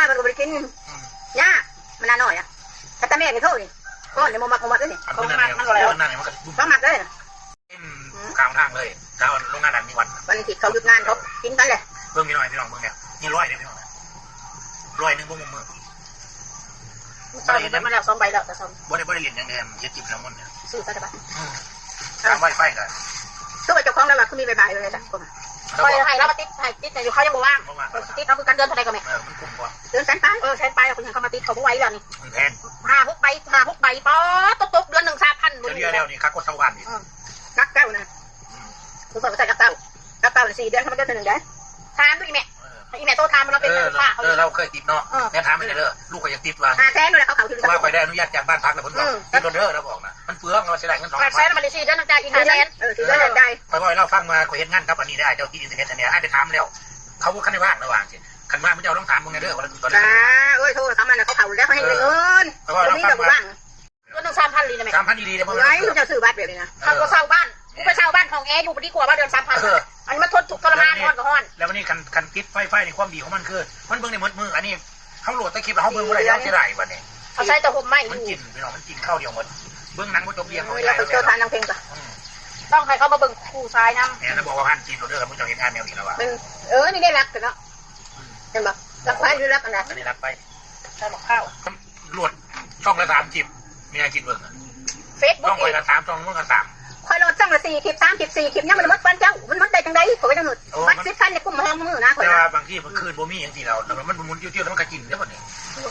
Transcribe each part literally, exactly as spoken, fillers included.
มันก็บ่ได้กิน อืม ยาก มันน่าน้อยอะ ถ้าแต่แม่นี่โทษนี่ ก้อนนี่บ่มักบ่มักเลยนี่ อันนั้น บ่มักมันก็แล้ว อันนั้นมันก็ บ่มักเลย อืม ข้างทางเลย กาวโรงงานนั้นมีวัน วันอาทิตย์เขาหยุดงานเขากินกันเลย เบิ่งพี่น้อง พี่น้องเบิ่งเนี่ย นี่ร้อยเด้อพี่น้อง ร้อยหนึ่งบ่หมดมื้อ ตอนนี้ได้มาแล้วสองใบแล้ว แต่สอง บ่ได้ บ่ได้เล่นหยังเด้ เฮ็ดกินแซลมอนเนี่ย ซื้อไปแต่บ้าน อืม ตามไวไฟกัน คือว่าเจ้าของแล้วว่าคือมีใบใบเลยจ้ะ แล้ว คอยให้เรามาติด ให้ติดให้อยู่ เขายังบ่ว่าง บ่ว่าง คอยสิติดเอาคือกัน เดือนเท่าใดก็แม่ เออ มันคุ้มกว่า เดือนแสนปลาย เออ แสนปลาย เอาคนยังเข้ามาติด เขาบ่ไหวแล้วนี่ มันแพง ห้าหกใบ ห้าหกใบ ป๊อด ตก เดือนหนึ่งสามพัน เฉลี่ยแล้วนี่ ค่าโฆษณานี่ เออ หลักเก้านะ อืม คือเพิ่นก็ใส่หลักเก้า หลักเก้าน่ะสี่เดือน เขามาเดือนเท่านึงเด้ ถามดูอีแม่ เออ อีแม่โทรถามมัน เราเป็น เออ ลูกค้า เออ เราเคยติดเนาะ เออ แม่ถามให้เด้อ ลูกก็อยากติดว่า ห้าแสนนั่นแหละ เขาเข้าถึง เพราะว่าข้อยได้อนุญาตจากบ้านพักแล้ว เพิ่นบอก อืม ติดรถเด้อ เราบอกนะ มันเปลือง เราเสียดายเงินสอง ห้าแสน มันได้สี่เดือน ต้องจ่ายอีกห้าแสน เออ สี่เดือนจ่าย ข้อยบอกให้เราฟังว่าข้อยเฮ็ดงานกับอันนี้ได้ เจ้าที่อินเทอร์เน็ตอันเนี้ย อ้ายไปถามแล้ว เขาบ่คันได้ว่างระหว่างสิ คันว่ามันจะเอาลองถามมึงแน่เด้อ ว่าเราติดตอนไหน จ้า เอ้ย โทรศัพท์มันน่ะ เขาเข้าแล้ว เขาให้เงิน เออ ข้อยบอกให้เราฟังว่า บ่มีดอกว่าง เดือนหนึ่งสามพันอีหลีนะแม่ สามพันอีหลีเด้อ บ่แม่น ไอ้เจ้าซื้อบัตรแบบนี้นะ เออ เขาก็เช่าบ้าน กูไปเช่าบ้านห้องแอร์อยู่ บ่ดีกว่าว่าเดือนสามพัน เออ อันนี้มันทนทุกข์ทรมาน เดี๋ยวนี้ ร้อนก็ร้อน แล้ววันนี้คัน คันติดไฟ ไฟในความดีของมันคือ มันเบิ่งได้หมดมื้อ อันนี้เขาโหลดแต่คลิปแล้วเขาเบิ่งบ่ได้ เดี๋ยว เสียดายบัดนี้ เขาใส่แต่ห่มไหม มันกิน พี่น้อง มันกินข้าวเดียวหมด เบิ่งหนังบ่จบเรื่อง เออ เขา แล้วไปเจอทานนางเพลงก่อน อืม ต้องให้เขามาเบิ่งคู่ซ้ายนำ แม่นแล้วบอกว่าห้ามกินโหลดเด้อ มึงเจ้าเฮ็ดงานแนวนี้แล้วว่ะ มัน เออ นี่ได้รักกันเนาะ เห็นบ่ รักใครหรือรักอันไหน อันนี้รักไป ใส่หมกข้าว โหลดช่องละสามคลิป มีอะไรกินเบิ่งอะ เฟซบุ๊ก ช่องข้อยก็สาม ช่องมึงก็สาม ข้อยโหลดช่องละสี่คลิป สามคลิป สี่คลิป ยังมันหมดวันเจ้า มันหมดได้จังใด ข้อยก็ยังโหลด โอ้ บัตร มัน สิบพันในกลุ่มห้องมือนะข้อย แต่ นะ ว่าบางทีมันคืนบ่มีอย่างที่เรา แต่ว่ามันหมุนเตี้ยวๆแล้วมันก็กินเด้อบัดนี้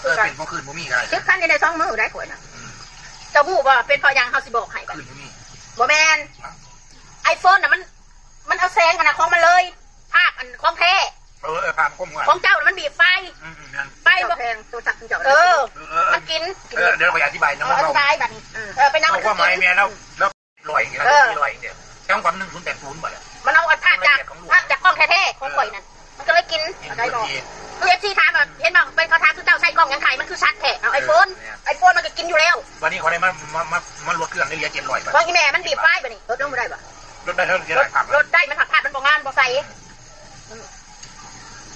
เออ เป็นบ่คืนบ่มีก็ได้ สิบพันนี่ได้สองมื้อได้ข้อยนะ อืม เจ้าฮู้บ่ เป็นเพราะหยัง เฮาสิบอกให้บัด คืนบ่มี บ่แม่น ฮะ ไอโฟนน่ะมัน มันเอาแสงอันน่ะของมันเลย ภาพอันของแท้ เออ เออ ภาพคมกว่า ของเจ้าน่ะมันบีบไฟ อืม อืม นั่น ไฟบ่ แพง โทรศัพท์เจ้า เออ เออ เออ มันกิน เออ เดี๋ยวข้อยอธิบายนะ เออ มัน อธิบายบัดนี้ อืม เออ ไปนั่ง เอาความหมายแม่แล้ว แล้วร้อยอย่างเดียว เออ ร้อยอย่างเดียว แจ้งความหนึ่งศูนย์แปดศูนย์บ่ล่ะ มันเอาอันภาพจาก ของลูก ภาพจากกล้องแท้ๆของข้อยนั่น มันก็เลยกิน กิน ได้บ่ พื้นที่ คือเอฟซีถามว่า เห็นบ่ เป็นเขาถามคือเจ้าใช้กล้องหยังถ่าย มันคือชัดแท้ เอาไอโฟน เออ ไอโฟนมันก็กินอยู่แล้ว วันนี้เขาได้มา มา มา มาลดเครื่องได้เหลือเจ็ดร้อยบาท ของอีแม่มันบีบไฟบัดนี้ ลดลงบ่ได้บ่ ลดได้เท่าไหร่ ลด ภาพ ลดได้ มันภาพ ภาพมันบ่งาม บ่ใส อืม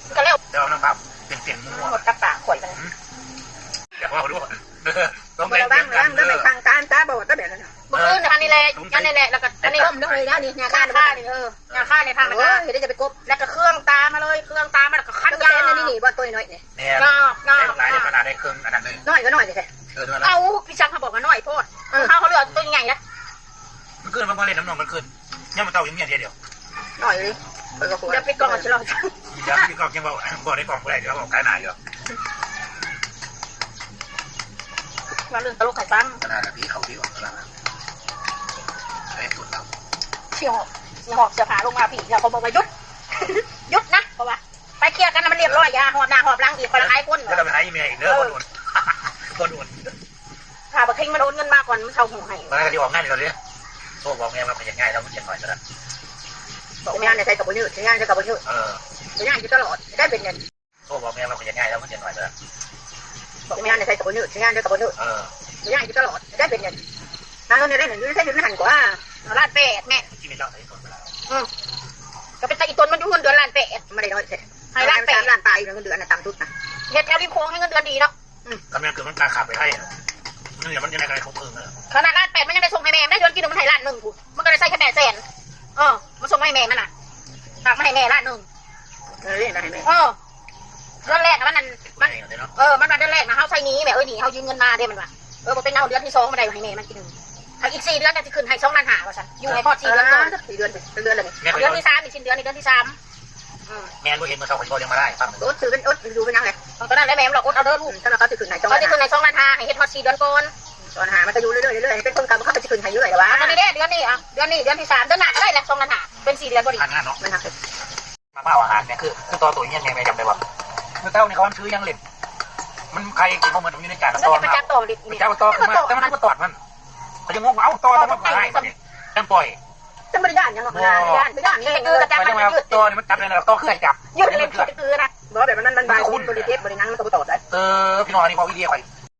มันก็แล้ว เดี๋ยวเอาน้ำภาพเปลี่ยนๆมั่ว หมดกับตาข่อยบัดนี้ อืม เดี๋ยวเอาดู เออ ต้อง บ่ แบ่ง ระวัง ระวัง เด้อ แบ่งกัน แบ่งกัน ตาบอดก็แบบนั้นน่ะ มื้ออื่นอันนี้แหละ อันนี้แหละ แล้วก็อันนี้ ต้มด้วยนะนี่ ยาฆ่า ฆ่านี่ เออ ยาฆ่าในทาง โอ้ย เดี๋ยวจะไปกบ แล้วก็เครื่องตามาเลย เครื่องตามาแล้วก็คั้น แล้วก็ ยา แซ่บนะนี่ นี่ บ่ตัวน้อยนี่ แม่น งอก งอก แซ่บหลายเลย ขนาดได้เครื่องอันนั้นเลย น้อยก็น้อยสิแท้ เออ น้อยละ เอา พี่ช่างเขาบอกว่าน้อยโพด เออ เขา เขาเลยเอาตัวใหญ่นะ มันขึ้น มันบ่เล่นน้ำนอง มันขึ้น เนี่ยมันเต้ายังเมียเดียว น้อยเลย เออ ก็ควร เดี๋ยวปิดกล้องก่อนสิเรา เดี๋ยวปิดกล้องยังบอก บอกได้กล้องบ่ได้ เดี๋ยวบอกขายหน้าอยู่ ว่าเรื่องตลกให้ฟัง ขนาดพี่เขาพี่ออกตลาด ไอ้ตุ่นเรา สิหอบ สิหอบเสื้อผ้าลงมาพี่ แล้วเขาบอกว่าหยุด หยุดนะ เพราะว่า ไปเคลียร์กันนะ มันเรียบร้อย อย่าหอบหน้าหอบหลังอีก คนละหลายคน แล้วเราไปหาอีเมลอีกเด้อ เออ คนโอน คนโอน ถ้าบักเฮงมันโอนเงินมาก่อน มันเช่าห้องให้ มันก็สิออกงานให้เราเด้อ โทรบอกแม่ว่าขยันง่ายแล้ว มันเขียนหน่อยก็ได้ บอกงานในไทยกับบ่ยืด งานไทยกับบ่ยืด เออ งานอยู่ตลอด ได้เป็นเงิน โทรบอกแม่ว่าขยันง่ายแล้ว มันเขียนหน่อยก็ได้ บอกงานในไทยกับบ่ยืด งานไทยกับบ่ยืด เออ งานอยู่ตลอด ได้เป็นเงิน หาเงินได้หนึ่ง อยู่ไทยอยู่ในหันกว่า ล้านแปดแม่ ที่มีเล่าให้ฟังไปแล้ว อืม ก็เป็นตาอีตนมันอยู่เงินเดือนล้านแปด ไม่ได้น้อยแท้ ให้ล้านแปด ล้านปลายเงินเดือนน่ะ ต่ำสุดนะ เฮ็ดแถวริมโขงให้เงินเดือนดีเนาะ อืม ก็แม่นคือมันกล้าขับไปไทยน่ะ มันเนี่ยมันจะได้อะไรของเพิ่มน่ะ ขนาดล้านแปดมันยังได้ส่งให้แม่ ได้เดือนกินมันให้ล้านหนึ่งพุ้น มันก็ได้ใช้แค่แปดแสน เออ มันส่งมาให้แม่มันน่ะ ฝากมาให้แม่ล้านหนึ่ง เออ เรียกมาให้แม่ เออ เดือนแรกน่ะมันนั่น มัน เออ มันว่าเดือนแรกน่ะเฮาใช้หนี้แม่ เอ้ย หนี้เฮายืมเงินมาเด้ มันว่า เออ บ่เป็นเอา เดือนที่สองมาได้ให้แม่มันกินหนึ่ง ถ้าอีกสี่เดือนน่ะสิขึ้นให้สองล้านห้าว่าซั่น อยู่ให้ฮอดสี่เดือนก่อน เออ สี่เดือน เดือนละนี่ เดือนที่สาม อีกสิ้นเดือนนี่ เดือนที่สาม อืม แม่นบ่เห็นมื้อเช้าข้อยสิเว้าเรื่องมาได้ฟัง อดซื้อเป็นอดอยู่เป็นหยังไง ตอนนั้นแหละแม่มันบอกอดเอาเด้อลูก อืม สำหรับเขาสิขึ้นให้สอง เขาสิขึ้นให้สองล้านห้า ให้เฮ็ดฮอดสี่เดือนก่อน สองล้านห้า มันก็อยู่เรื่อยๆ เรื่อยๆ เป็นคนเก่า มันก็สิขึ้นให้อยู่เรื่อยๆ ล่ะวะ อันนี้เด้ เดือนนี้ อ่ะ เดือนนี้ เดือนที่สาม เดือนหน้าก็ได้แหละ สองล้านห้า เป็นสี่เดือนพอดี อันนั้นเนาะ มันหัก มาม่าอาหารเนี่ยคือ คือต่อตู้เย็นแม่แม่จำได้บ่ มื้อเช้านี่เขามันซื้อยังเล่น มันใครกินบ่หมดมันอยู่ในจาน แล้ว ต่อ ไปจับต่อดิ ไปจับต่อขึ้นมา แต่มันก็ตอดมัน เขาจะงงว่า เอ้า ต่อ ต่อ แต่มันหายไปเนี่ย จังปล่อย จังบ่ได้ย่านหยังหรอก บ่ ย่าน ย่าน ย่าน นี่คือจับ ไปจังว่า มันยืด ต่อนี่มันจับได้แล้ว ต่อคือให้จับ ยืดเลย มันคือนะ บ่แบบมัน มัน มันคือคุณ บริเทศบริหนังมันก็บ่ตอดได้ เออ พี่น้อง อันนี้พอวิทยาไป